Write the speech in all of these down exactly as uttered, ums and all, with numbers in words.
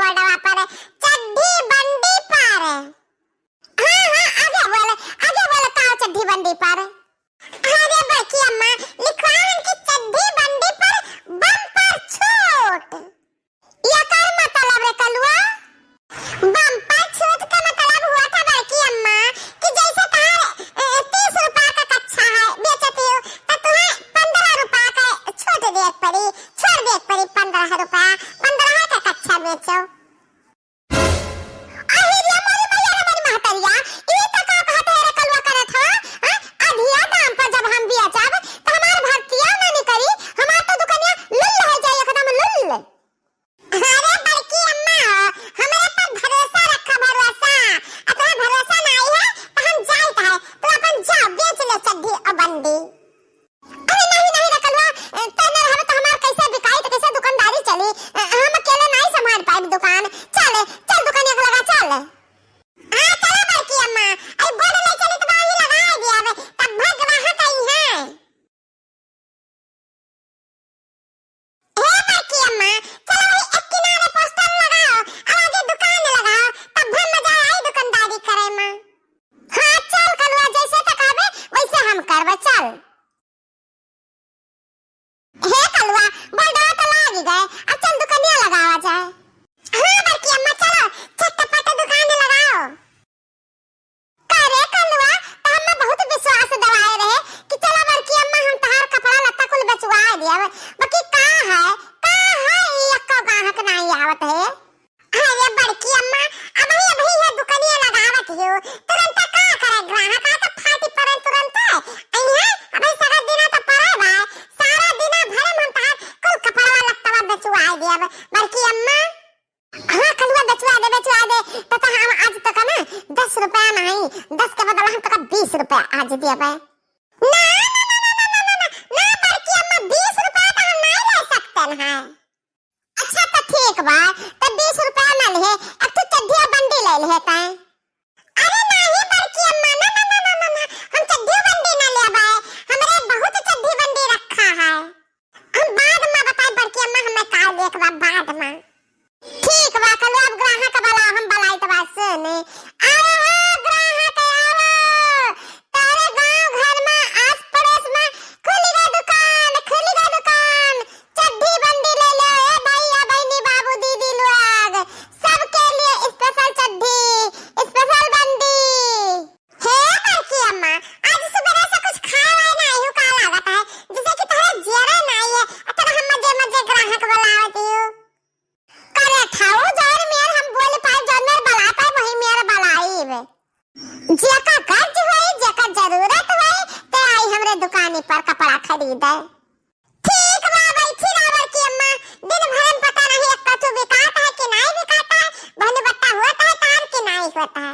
बॉर्डवा पर, चड्ढी बंडी पर। हाँ, हाँ, आगे बोल, आगे बोल, का चड्ढी बंडी पर? अरे बड़की अम्मा, लिखवा हन कि चड्ढी बंडी पर बम्पर छूट। एकर मतलब रे कलुआ? बम्पर छूट का मतलब हुआ था बड़की अम्मा कि जैसे तहार, ए, तीस रुपया का कच्छा है, बेचत हो, तो तुम्हें पन्द्रह रुपया का छूट देख पड़ी, छोड़ देख पड़ी पन्द्रह रुपया, पन्द्रह का कच्छा बेचो। अहिरिया मोरी मैया रे मोरी महतरिया, ई त का कहत है रे कलुआ करत हवा? हाँ? अधिया दाम पर जब हम बेचब, त हमार भर्तिया ना निकरी, हमार तो दुकनिया लुल्ल हो जाई, एकदम लुल्ल। अरे बड़की अम्मा हो, हमरे पर भरोसा रखा, भरोसा। अतना भरोसा नाई है, त हम जाइत है, तू अपन जाओ, बेच ले चड्ढी और बंडी। अरे नहीं, नहीं रे कलुआ, ए, ते न रहबे तो हमार कैसे बिकाई, तो कैसे दुकानदारी चली? ए, हम अकेले नहीं संभाल पाइब दुकान। चल, चल दुकानिया के लगा, चल। हाँ, चलो बड़की अम्मा, अरे बोर्ड ले चली तो वहीं लगा दिया बे, तब भग वहाँ कहीं है। हे बड़की अम्मा, चलो वही एक किनारे पोस्टर लगाओ, और आगे दुकान लगाओ, तब भी मजा आई दुकानदारी करे में। हाँ, चल कलुआ, जैसे तो कहबे, वैसे हम करबे, चल। हे कलुआ, बोर्डवा तो लागी गए, अब चल दुकानिया लगावा जाए। हाँ बड़की अम्मा, चलो, चटपट दुकान लगाओ। का रे कलुआ, तो हमें बहुत विश्वास दिवाए रहे कि चलो बड़की अम्मा, हम तहार कपड़ा लत्ता कुल बेचवा दिया, बाकी का है, का है, ई एक्को ग्राहक नहीं आवत है। अरे बड़की अम्मा, अबही, अबही ये दुकनिया लगावत हियो, तुरंत का करे ग्राहक, आ तो फाटी पड़े तुरंत। अइहे, अबही सगर दिना तो पड़े बा, सारा दिना भरे में हम तहार कुल कपड़वा लत्तवा बेचवाए देब। बड़की अम्मा, हाँ, कलुआ बेचवा दे, बेचवा दे, तो, तो हम आज तक ना दस रुपया नहीं, दस के बदला हम तक बीस रुपया आज देबे। ना, ना, ना, बड़की अम्मा, बीस रुपया तो हम नहीं ले सकते हैं। अच्छा, तो ठीक बा, तो बीस रुपया ना लिहे, एक ठो चड्ढिया बंडी ले लिहे तैं। अरे नहीं बड़की अम्मा, ना, ना, हम चड्ढिया बंडी ना लेबे, हमरे बहुत चड्ढी बंडी रखा है। हम बाद में बताई बड़की अम्मा, हमें का लेक बा बाद में। ठीक बा, कलुआ अब ग्राहक वाला हम बलाई तो बात सुने। आओ हो ग्राहक, आओ। तोरे गांव घर में, आस पड़ोस में खुली गा दुकान, खुली गा दुकान। चड्ढी बंडी ले लो, ए भैया, बहिनी, बाबू, दीदी लोग, सबके लिए special चड्ढी, special बंडी। हे बड़की अम्मा, आज सुबह से कुछ खाए वाए नाई हूँ, का लागत है? जैसे कि तोहरा जियरा नाई है, अतना हम मजे मजे ग्राहक बुलावत हूँ। करे थाऊ, जौन मेर हम बोल पाए, जौन मेर बला पाए, वही मेर बलाइब। जेका गर्ज होई, जेका जरूरत होई, ते आई हमरे दुकानी पर कपड़ा खरीदे। ठीक बा, बैठी रह बड़की अम्मा, दिन भर में पता नहीं एक कछु बिकात है कि नाई बिकात है, बहनी बट्टा होत है तार कि नाई होत है।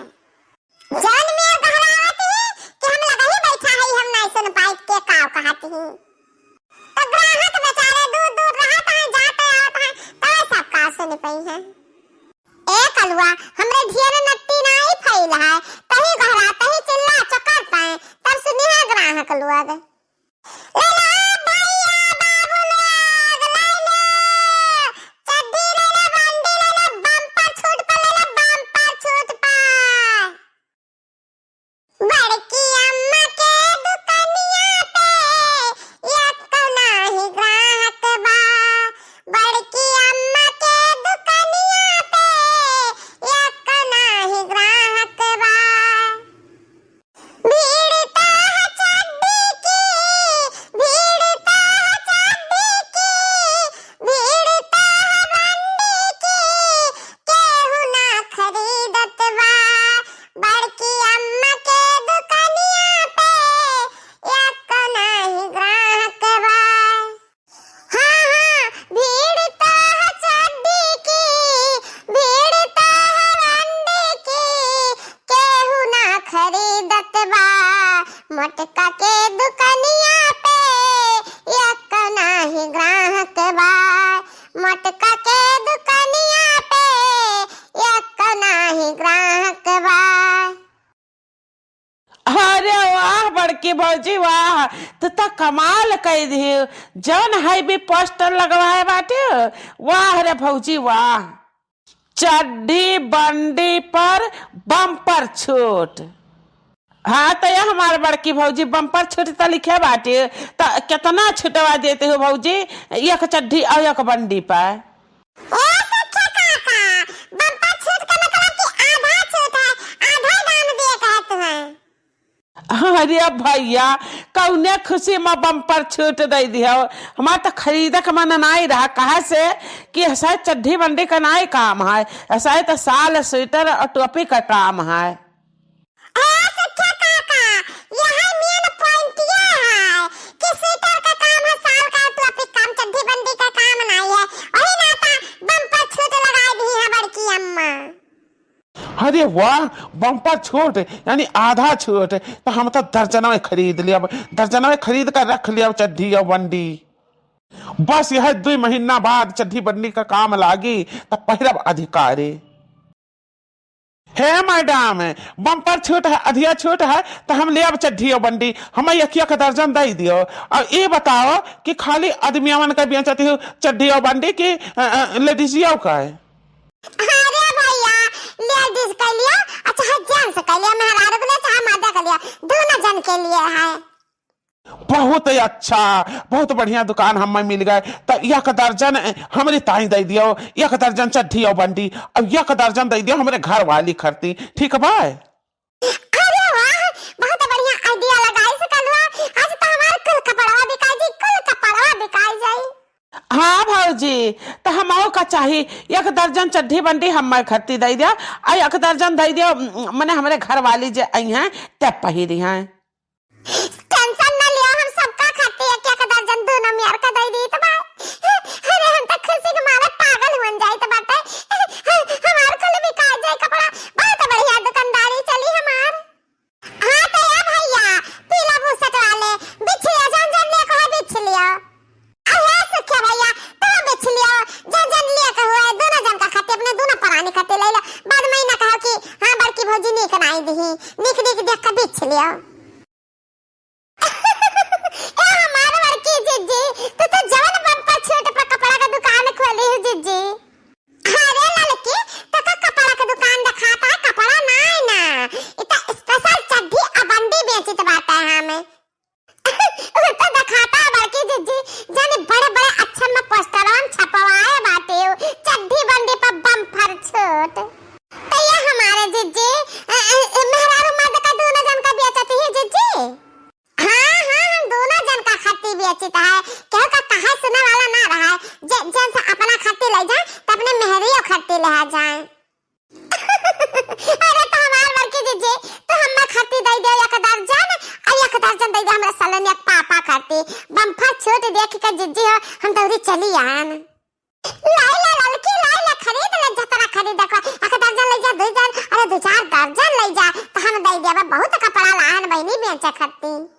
जौन मेर गहरावत ही कि हम लगही बैठा हई, हम नाई सुन पाइत के काव कहत ही। तो ग्राहक बेचारे दूर दूर रहत हैं, जात आवत हैं, तो सब का सुन पइहें। ए कलुआ, हमरे ढेर नट्टी नाई फैल है, तही गहरा, तही चिल्ला चकर पाए, तब सुनिहे ग्राहक लोग। ले लो भैया बाबू लोग, ले लो, चड्ढी ले लो, बंडी ले लो, बम्पर छूट पर ले लो, बम्पर छूट पर। बड़की अम्मा के दुकनिया पे एक्को नाही ग्राहक बा। बड़की अम्मा के दुकनिया पे एक्को नाही ग्राहक बा। भीड़ तो है चड्ढी की, भीड़ तो है चड्ढी की, भीड़ तो है बंडी की, केहू ना खरीदत बा। बड़की अम्मा के दुकनिया पे एक्को नाही ग्राहक बा। हाँ, हाँ, भीड़ तो है चड्ढी की, भीड़ तो है बंडी की, केहू ना खरीदत बा। मोटका के दुकनिया पे एक्को नाही ग्राहक बा। मोटका के दुकनिया पे एक्को नाही ग्राहक बा। अरे वाह बड़की भौजी वाह, तू तो कमाल कई दिहू, जौन heavy poster लगवाए बाटे, वाह रे भौजी वाह। चड्ढी बंडी पर बम्पर छूट। हाँ, त यह हमार बड़की भौजी बम्पर छूट त लिखे बाटे, त केतना छुटवा देते हो भौजी, एक चड्ढी और एक बंडी पर? ए सख्या काका, बम्पर छूट का मतलब कि आधा छूट है, आधा दाम दिए कहत हैं। अरे भैया, कौने खुशी में बम्पर छूट दे दियो? हमार त खरीदे के मन नाई रहा, कहा से कि ऐसा चड्ढी बंडी का नाई काम है, ऐसा त साल स्वेटर और टोपी का काम है। ए सख्या काका, यह मेन पॉइंट ये है कि स्वेटर का काम है, साल का टोपी काम, चड्ढी बंडी का काम नाई है। वही नाता बम्पर छूट लगाए दी है बड़की अम्मा। अरे वाह, बम्पर छूट यानी आधा छूट, तो हम तो दर्जनवे खरीद लिया, दर्जनवे खरीद कर रख लिया चड्ढी और बंडी। बस यह दुई महीना बाद चड्ढी बंडी का काम लागी, तब पहिरब अधिकारी। हे मैडम, बम्पर छूट है, अधिया छूट है, तो हम ले अब चड्ढी और बंडी, हमें एक एक दर्जन दे दियो। और ये बताओ कि खाली आदमियावन का बेचती हो चड्ढी और बंडी कि, अ, अ, लेडीजियों का है? अरे भैया, लेडीज के लिए, अच्छा है, जेंट्स के लिए, मेहरारू के लिए, चाहे मर्द के लिए, दोनों जन के लिए है। बहुत ही अच्छा, बहुत बढ़िया दुकान हमें मिल गए। तो एक दर्जन हमरे ताई दे दियो, एक दर्जन चड्ढी और बंडी, अब एक दर्जन दे दियो हमरे घर वाली खरती, ठीक बा? अरे वाह, बहुत बढ़िया आइडिया लगाई से कलुआ। आज तो हमार कुल कपड़वा बिकाई जी, कुल कपड़वा बिकाई जाई। हाँ भौजी, तो हमहू का चाही, एक दर्जन चड्ढी बंडी हमार खरती दे दिया, आ एक दर्जन दे दिया, मने हमरे घर वाली जे आई हैं, ते पहिरी हैं। टेंशन न लियो, हम सबका खातिर एक एक दर्जन दोनों मेर का दे दी तो भाई। अरे हम तो खुशी के मारे पागल हुन जाई तो बाटे। हमार कुल बिका जाए कपड़ा, बहुत बढ़िया दुकानदारी चली हमार। हाँ तो ए भैया, पीला बुशर्ट वाले, बिछ लियो, जौन जौन लेके है बिछ लियो। अरे सुखे भैया, तो बिछ लियो, जौन जौन लेके हुए, दोनों जन का खातिर, अपने दोनों परानी खातिर ले लो। बाद में ही ना कहो कि हाँ बड़की भौजी नीक नाई दिही, नीक नीक देख के बिछ लियो। ए हमार बड़की जिज्जी, तू तो जवन बम्पर छूट पर कपड़ा का दुकान खोली हो जिज्जी। अरे ललकी, तो का कपड़ा का दुकान दिखाता है, कपड़ा नाई ना, इ तो स्पेशल चड्ढी अबंडी बेचित बाटे हमें। उ तो दिखाता है बड़की जिज्जी, जाने बड़े बड़े अक्षर में पोस्टरन छपवाए बाटे हो, चड्ढी बंडी पर बम्पर छूट। तो ये हमारे जिज्जी, अ, अ, अ, मेहरारू मर्द का दोनों जन का बेचत ही जिज्जी? हाँ, हाँ, हम दोनों जन का खत्ती बेचित है। केहू का कहे सुने वाला ना रहा है। जे, जन से अपना खत्ती ले जाए, तो अपने मेहरियो खत्ती ले जाए। अरे तो हमार बड़की जिज्जी, तो हमें खत्ती दे दे एक दर्जन, और एक दर्जन दे दे हमरे सलोनिया के पापा खत्ती। बम्पर छूट देख के जिज्जी हो, हम दौरी चली आन। लाई ला ललकी, लाई ला, खरीद ले, जतरा खरीद देखो, एक दर्जन ले जा, दो दर्जन, अरे दो चार दर्जन ले जा, तो हम दे देबे, बहुत कपड़ा लाहन बहिनी बेचे खत्ती।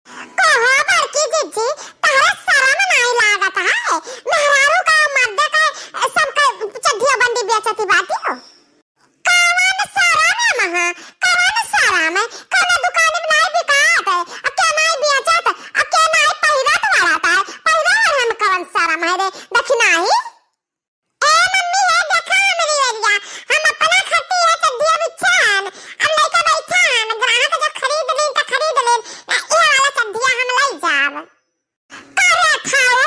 कहो बड़की जिज्जी, तहरा शरम नाई लागत है? मेहरारू का, मर्दे का, सबका चड्ढिया बंडी बेचती बाटी हो। कवन शरम है महा? कवन शरम है? कौनो दुकान में नाई बिकात है? आ के नाई बेचत? आ के नाई पहिरत वाला था? पहिरे वाला में कवन शरम है रे? देखी नाई? ए मम्मी, हे देखा हमरी ओरिया, हम अपना खातिर है चड्ढिया बिछान, अब लइका बैठान, ग्राहक जो खरीद लेन त खरीद लेन, ना ये वाला चड्ढिया हम लई जाब। करे खाओ,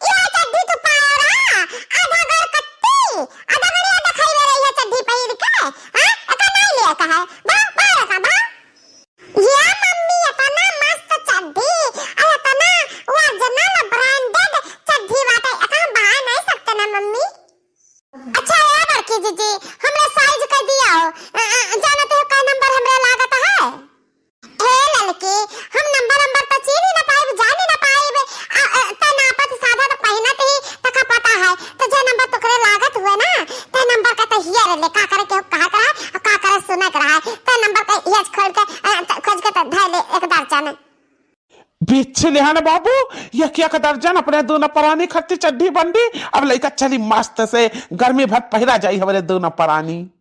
ये चड्ढी तू पाओ रहा, आधा गोर कत्ती, आधा गड़िया दिखाई दे रही है चड्ढी पहिर के, हाँ? एका नहीं लिया का है, भाग, बाहर का, भाग। ये मम्मी, इतना मस्त चड्ढी, और इतना ओरिजिनल ब्रांडेड चड्ढी बाटे, एका हम बाय नहीं सकते ना मम्मी? अच्छा, ए बड़की जिज्जी, हमरा साइज कर दिया हो, अ, अ, जानते हो का नंबर हमरा लागत है? ए ललकी, हम नंबर नंबर तो चीन ही ना पाइब, जान ही ना पाइब, अ, अ, त नापत साधत पहिनत ही तका पता है, तो जे नंबर तोकरे लागत हुए ना, ते नंबर का तो हियर ले, का करे के कहा करा, और का करे सुने करा है, ते नंबर का हियर खोल के, अ, त खोज के तो धै ले एक दर्जन। बिछ लिहान बाबू, एक एक दर्जन अपने दोनों परानी खत्ती चड्ढी बंडी। अब लइका चली मस्त से गर्मी भर पहिरा जाई हमरे दोनों परानी।